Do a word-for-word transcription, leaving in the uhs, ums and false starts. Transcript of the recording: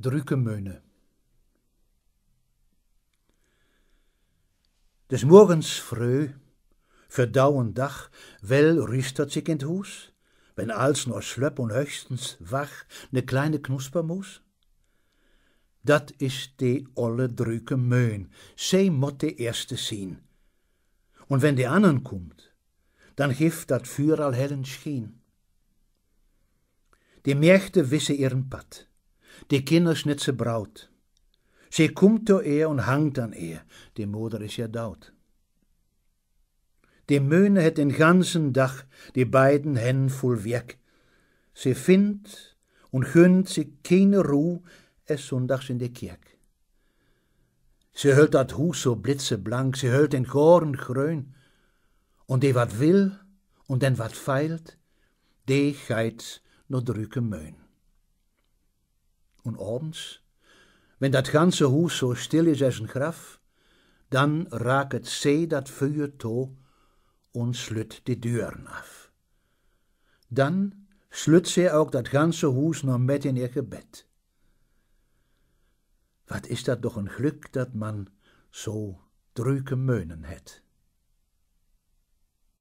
Drüke Möhne. Des Morgens fröh, vör Dau un Dag, well rüstert sik in't Huus, wenn alls noch slöpp un höchstens wach, ne kleine Knuspermuus. Dat is de olle Drüke Möhn, se mutt de eerste sien. Un wenn de annern kummt, dann gifft dat Füer al hellen Schien. De Mägde wisse ehren Patt, de Kinner snitt se Braut. Se kummt to ehr un hangt an ehr, de Moder is ja daut. De Möhne hett den ganzen Dag de beiden Hänn vull Wierk. Se finnt un günnt sik kiene Ruh, es sunndags in de Kirk. Se höllt dat Huus so blitzeblank, se höllt den Goren gröön, un de wat will un den wat feilt, de geiht no Drüke Möhn. Un avends, wenn dat ganze Huus so still is es en Graff, dann raket se dat Füer to un slütt de Düren af. Dann slütt se ok dat ganze Huus noch met in ehr Gebett. Wat is dat doch en Glück, dat man so Drüke Möhnen hett.